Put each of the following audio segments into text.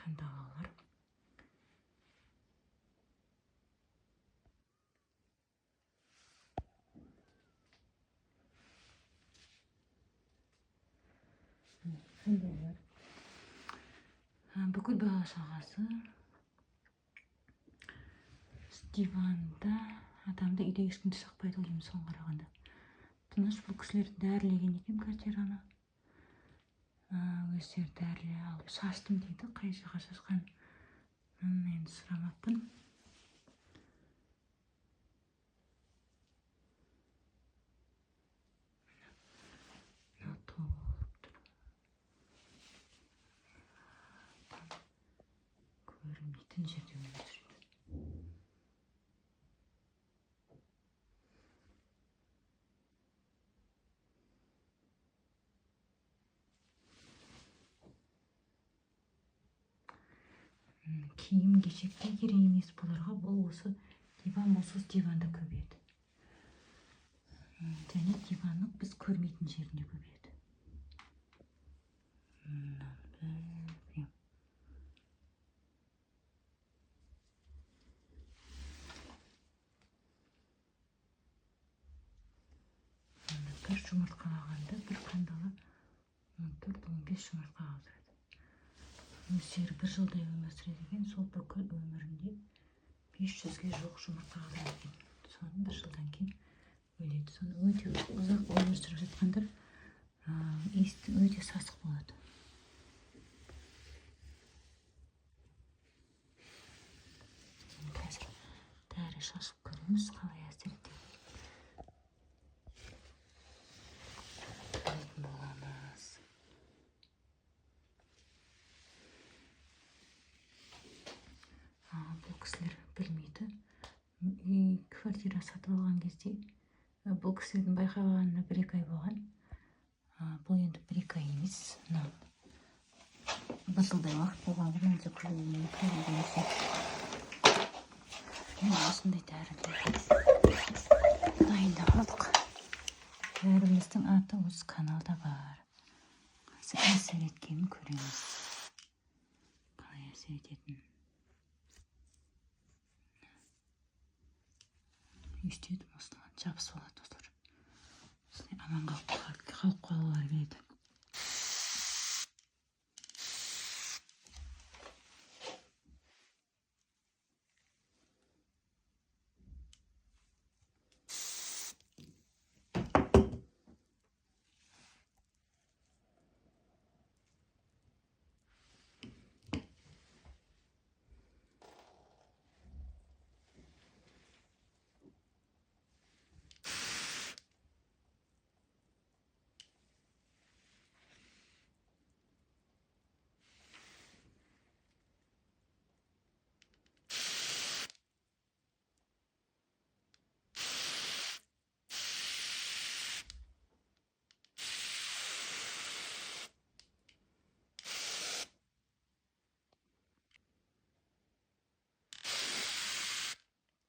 Қандалалар. Қандалалар. Бүкіл бала шағасы диванда, адамды үйде ешкім де соқпайды ғой деймін соған қарағанда. Тыныш, бұл кісілер дәрілеген екен квартираны. Өздері дәріле алып шаштым дейді. Қай жаққа шашқанын енді сұрамаппын. Мына толып тұр. Көрінбейтін жерде өмір сүреді. Киім кешек те керек емес бұларға, бұл осы диван болса диванда көбейеді. Және диванның біз көрмейтін жерінде көбейеді. Бір жұмыртқалағанда бір қандала 14-15 жұмыртқа қалдырады. Өздері бір жылдай өмір сүреді екен, сол бүкіл өмірінде 500-ге жуық жұмыртқа қалдырады екен. Соны бір жылдан кейін өледі. Соны өте ұзақ өмір сүріп жатқандар, иісі өте сасық болады. Қазір дәрі шашып көреміз, қалай әсер етеді. Көретін боламыз. Бұл кісілер білмейді. Үй квартира сатып алған кезде, бұл кісілердің байқағанына 1-2 ай болған. Бұл енді 1-2 ай емес, мына бір жылдай уақыт болған ғой, мына жерде көбейген нәрсе. Міне осындай дәрілер дайындап алдық. Дәріміздің аты осы каналда бар. Қазір әсер еткенін көреміз. Қалай әсер ететінін. Өйстеді, осылай жабысып алады осылар. Осылай аман қалып қалғылары келеді.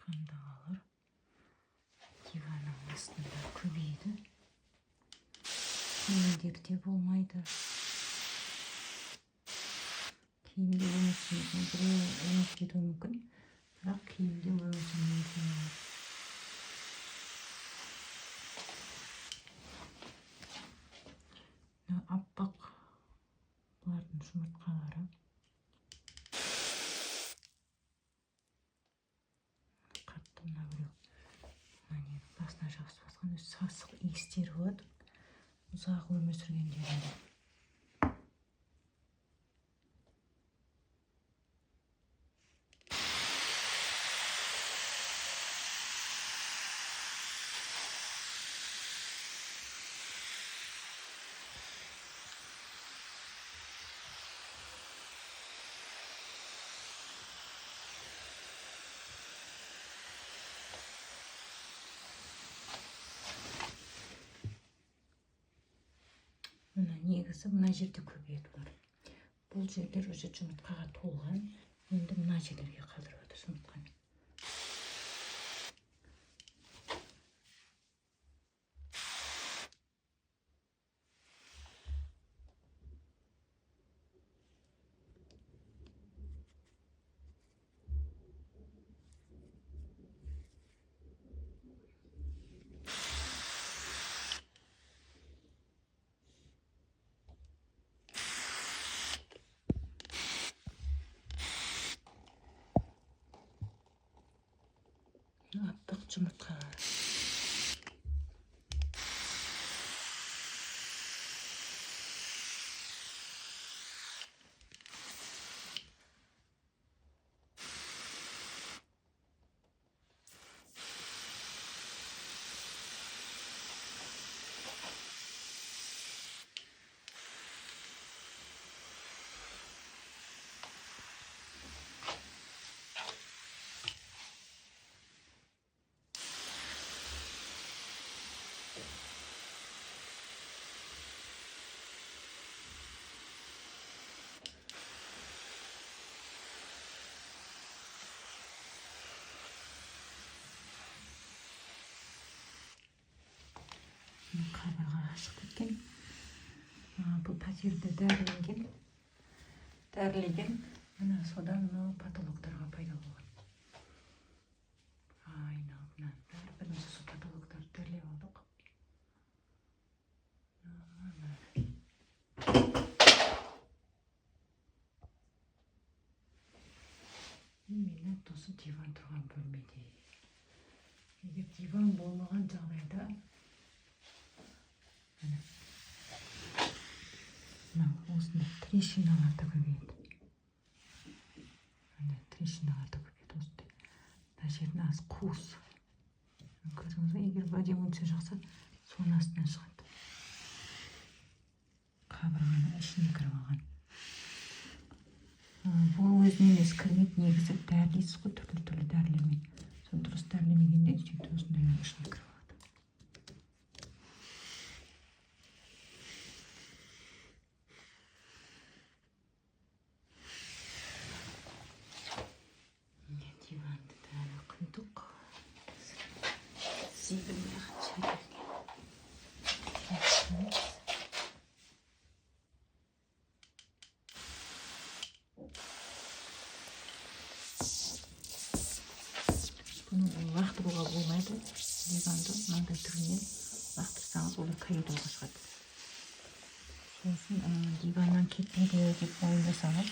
Қандалалар диванның астында көбейді. Киімдерде болмайды. Киімде өмір сүрмейтін біреу ұмытып кетуі мүмкін, бірақ киімде өмір сүрмейтін. Мынау аппақ бұлардың жұмыртқалары. Қатты мына біреу мына басына жабысып басқан өзі сасық иістері болады ұзақ өмір сүргендерінде. Мына негізі мына жерде көбейеді бұлар. Бұл жерлер уже жұмыртқаға толған. Енді мына жерлерге қалдырып жатыр жұмыртқаны. жұмыртқа. Қабырға шығып кеткен. Бұл пәтерді дәрілеген. Міне содан мынау потолоктарға пайда болған. Айналып мына бәрі бірінші сол потолоктарды дәрілеп алдық. Именно осы диван тұрған бөлмеде. Егер диван болмаған жағдайда мынау осындай трещиналар да көбейеді. Міне трещиналар да көбейеді осындай. Мына жердің аз қуыс. Көрдіңіз бе, егер водемульция жақса, соның астынан шығады. Қабырғаның ішіне кіріп алған. Бұл өзіне емес кірмейді, негізі дәрілейсіз ғой түрлі-түрлі дәрілермен. Соны дұрыс дәрілемегенде сөйтіп осындайлардың ішіне кіріп алады. Міне диванды дәрі құйдық. Себілмей қанша жерге. Бұны лақтыруға болмайды. Диванды мынандай түрінен лақтырсаңыз, олар коридорға шығады. Сосын диваннан кетпейді деп уайымдасаңыз,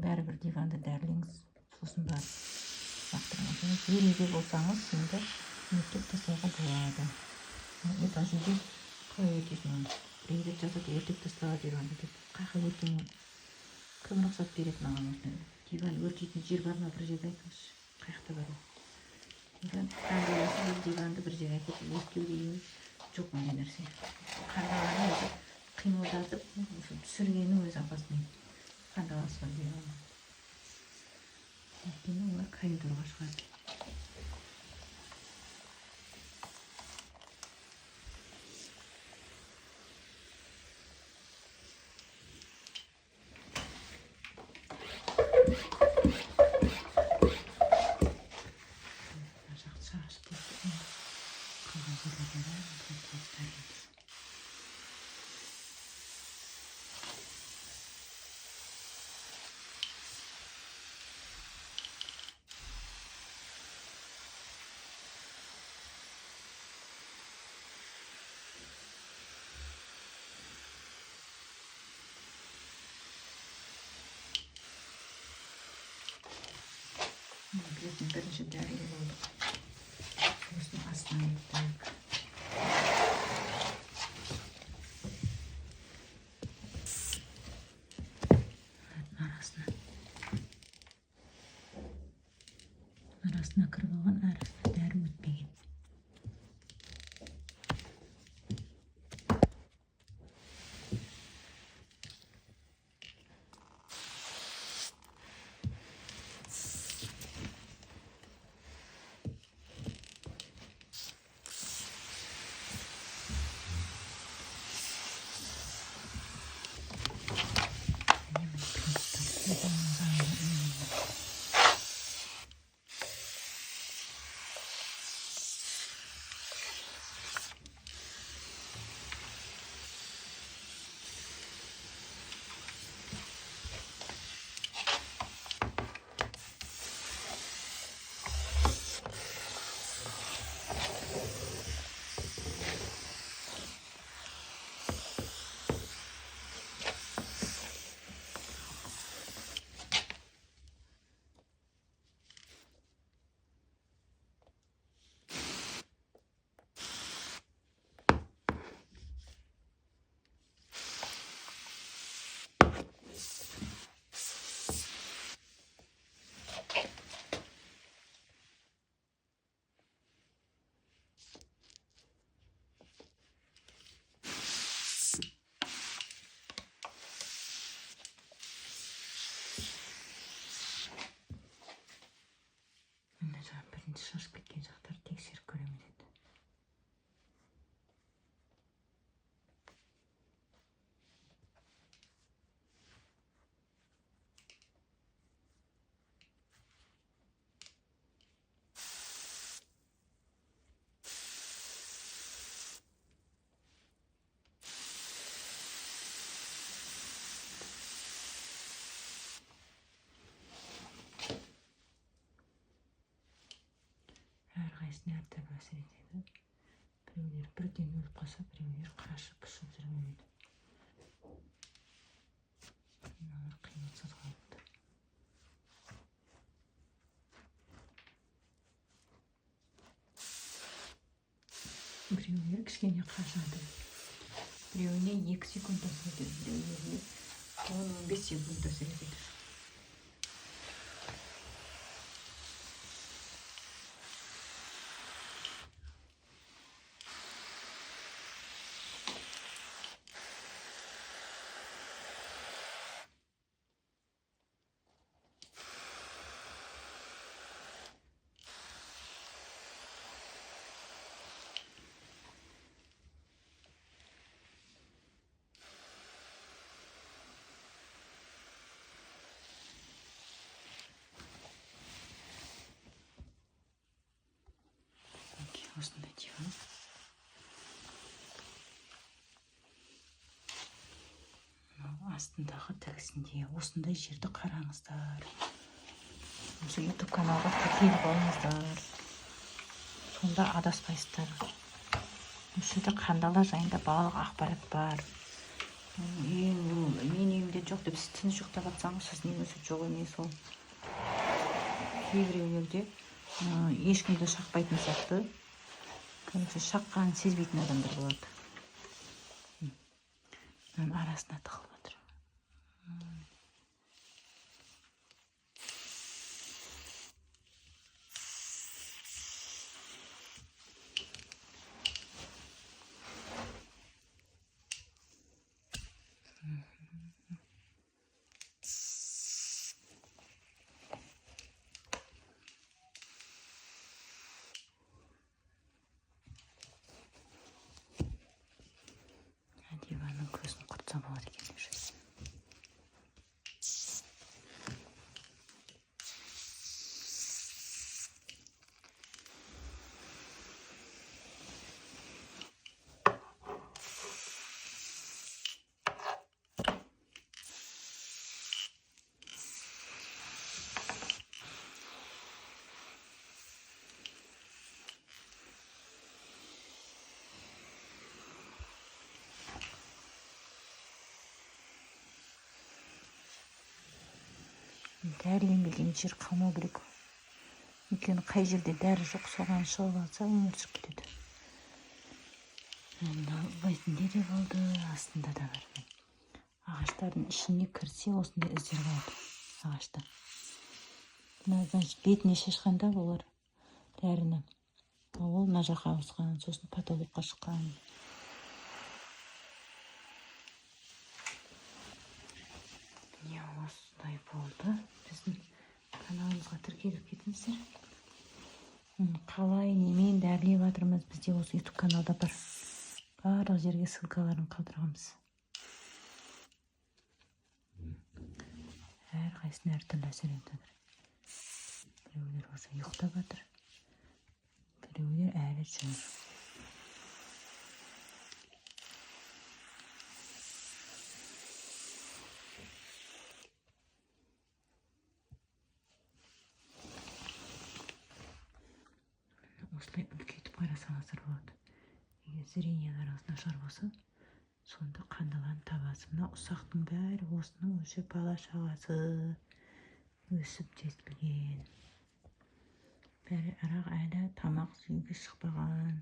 бәрібір диванды дәрілеңіз, сосын барып лақтырыңыз. Жер үйде болсаңыз, енді өртеп тастауға болады. Этаж үйде қалай өртейсің оны? Біреулер жазады, өртеп таста диванды деп. Қаяққа өртеймін? Кім рұқсат береді маған осыны? Диван өртейтін жер бар ма, бір жерде айтыңызшы. Қаяқта бар ол? Диван, қандаласы диванды бір жерге әкеліп өртеу деген жоқ ондай нәрсе. Қандаланы өзі қимылдатып, түсіргеннің өзі опасный. Қандаласы бар диван. Өйткені олар коридорға шығады. Мына жақты шашып кетті. Қалған жерлердің бәрін толтырып дәрілейміз. Бетін бірінші дәрілеп алдық. Сосын астына өттік. Арасына. Арасына кіріп алған, арасына дәрі өтпеген. Енді шашып кеткен жақтарды тексеріп көреміз енді. Әрқайсысына әртүрлі әсер етеді. Біреулер бірден өліп қалса, біреулер қашып пышып жүре береді. Мыналар қимылсыз қалыпты. Біреулер кішкене қашады. Біреуіне 2 секунд әсер етеді, біреулеріне 10-15 секунд әсер етеді. Осындай диван. Мынау астындағы тігісінде осындай жерді қараңыздар. Осы YouTube каналға тіркеліп алыңыздар. Сонда адаспайсыздар. Осы жерде қандала жайында барлық ақпарат бар. Мен үйімде жоқ деп сіз тыныш ұйықтап жатсаңыз, сіздің үйіңізде жоқ емес ол. Кейбіреулерде ешкімді шақпайтын сияқты. Короче, шаққанын сезбейтін адамдар болады. Мынаның арасына тығылып жатыр. Диванның көзін құртса болады екен деп жүрсің. Дәріленбеген жер қалмау керек. Өйткені қай жерде дәрі жоқ, соған шығып алса өмір сүріп кетеді. Мына бетінде де болды, астында да бар. Ағаштардың ішіне кірсе осындай іздер қалады ағашта. Мына, значит, бетіне шашқанда олар дәріні. Ол мына жаққа ауысқан, сосын потолокқа шыққан. Міне осындай болды. Біздің каналымызға тіркеліп кетіңіздер. Қалай, немен дәрілеп жатырмыз, бізде осы YouTube каналда бар. Барлық жерге ссылкаларын қалдырамыз. Әрқайсысына әртүрлі әсер етіп жатыр. Біреулер уже ұйықтап жатыр, біреулер әлі жүр. Осылай үлкейтіп қарасаңыздар болады. Егер зренияларыңыз нашар болса, сонда қандаланы табасыз. Мына ұсақтың бәрі осының уже бала шағасы өсіп жетілген. Бәрі арақ әлі тамақ жеуге шықпаған.